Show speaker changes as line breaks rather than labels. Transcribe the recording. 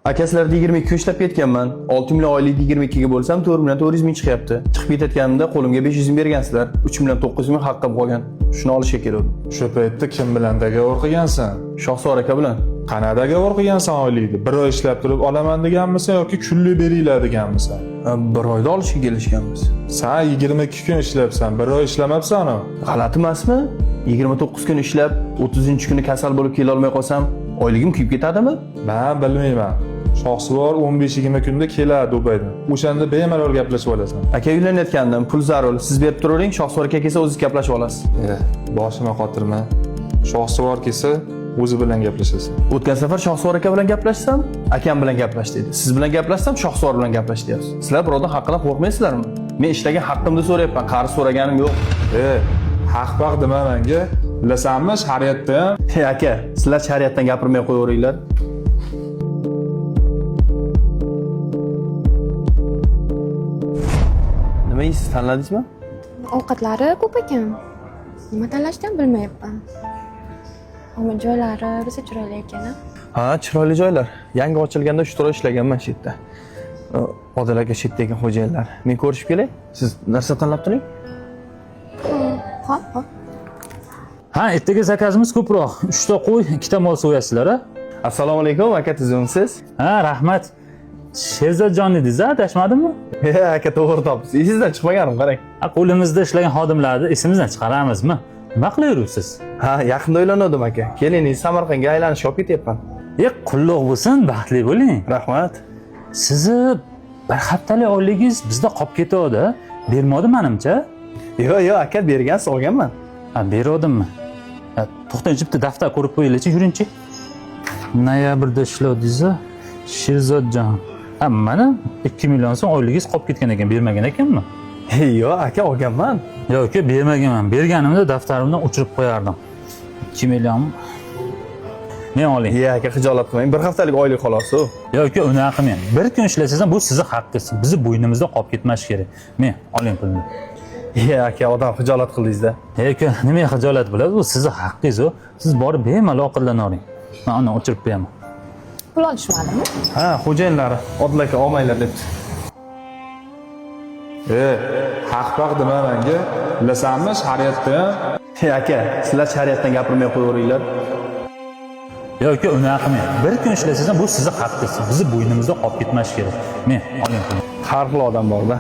Aka, sizlarda 22 kun ishlab ketganman. 6 million oylik 22 ga bo'lsam 4 million 400 ming chiqyapti. Chiqib ketayotganimda qo'limga 500 ming bergansizlar. 3 million 900 ming haqqim qolgan. Shuni olishga keldim.
O'sha paytda kim bilan договор qilgansan?
Shohsuvar aka bilan.
Qanaqa договор qilgansan oylikni? Bir oy ishlab turib olaman deganmisan yoki kunlik beringlar deganmisan?
Ha, bir oyda olishga kelishganmiz.
San 22 kun ishlabsan, bir oy ishlamabsan-u.
G'alati emasmi? 29 kun ishlab, 30-kuni kasal bo'lib kela olmay qolsam, oyligim kuyib ketadimi?
Men bilmayman. Shohsuvor 15-20 kunda keladi Dubaydan. O'shanda bemalol gaplashib olasan.
Aka, uylanayotgandim, pul zarur. Siz berib turavering, Shohsuvar aka kelsa o'zingiz gaplashib olasiz.
Boshimni qotirma. Shohsuvor kelsa o'zi bilan gaplashasan.
O'tgan safar Shohsuvar aka bilan gaplashsam, akam bilan gaplash dedi. Siz bilan gaplashsam, Shohsuvar bilan gaplash deyapsiz. Sizlar birovdan haqqini qo'rqmaysizlarmi? Men ishlagan haqqimni so'rayapman, qarz so'raganim yo'q.
Haq baq dema menga. Bilasanmi, shariatda ham
Ey aka, sizlar shariatdan gapirmay qo'yaveringlar. Nima yeysiz, tanladingizmi?
Ovqatlari ko'p ekan. Nima tanlashni ham bilmayapman. Ammo joylari rosa chiroyli ekan. A?
Ha, chiroyli joylar. Yangi ochilganda 3 oy ishlaganman shu yerda. Odil aka shu yerdagi xo'jayinlar. Men ko'rishib kelay. Siz narsa tanlab turing.
Hop, hop.
Ha, ertaga zakazimiz ko'proq. 3 ta qo'y, 2 ta mol so'yasizlar, a?
Assalomu alaykum, aka, tuzumsiz?
Ha, rahmat. Sherzodjon dedingiz, a, adashmadimmi?
He, aka, to'g'ri topsiz. Esingizdan chiqmaganim, qarang.
Ha, qo'limizda ishlagan xodimlarni esimizdan chiqaramizmi? Nima qilaveribsiz?
Ha, yaqinda uylanuvdim aka. Keliningiz Samarqandga aylanishga olib ketyapman.
E, qulluq bo'lsin, baxtli bo'ling.
Rahmat.
Sizni bir haftalik oyligingiz bizda qolib ketadi. Bermadi menimcha.
Yo'q, yo'q, aka, bergansiz, olganman.
Ha, beruvdimmi? Ha, to'xtangchi, bitta daftar ko'rib qo'yaylikchi, yuringchi. Noyabrda ishladingiz, Sherzodjon. Ha, mana 2 million so'm oyligingiz qolib ketgan ekan, bermagan ekanmi?
Yo'q, aka, olganman.
Yo'q, aka, bermaganman. Berganimda daftarimdan o'chirib qo'yardim. 2 million. Men oling.
Ye, aka, xijolat qilmang. Bir haftalik oylik xolos u.
Yo'q, aka, unaqa qilmang. Bir kun ishlasangiz ham bu sizni haqqingiz. Bizni bo'ynimizda qolib ketmashi kerak. Men oling pulni.
Ye, aka, odam xijolat qildingiz-da.
Ey, aka, nimaga xijolat bo'ladi? Bu sizni haqqingiz u. Siz borib bemalol ovqatlanavering. Men uni o'chirib qo'yaman.
Pul olishmadimi?
Ha, xo'jayinlari, Odil aka olmanglar debdi.
Haq baq dema menga. Bilasanmi, shariatda ham
Ey aka, sizlar shariatdan gapirmay qo'yaveringlar.
Yo'q, aka, unaqa qilmang. Bir kun ishlasangiz ham bu sizni haqqingiz. Bizni bo'ynimizda qolib ketmashi kerak. Men oling pulni.
Har xil odam bor-da.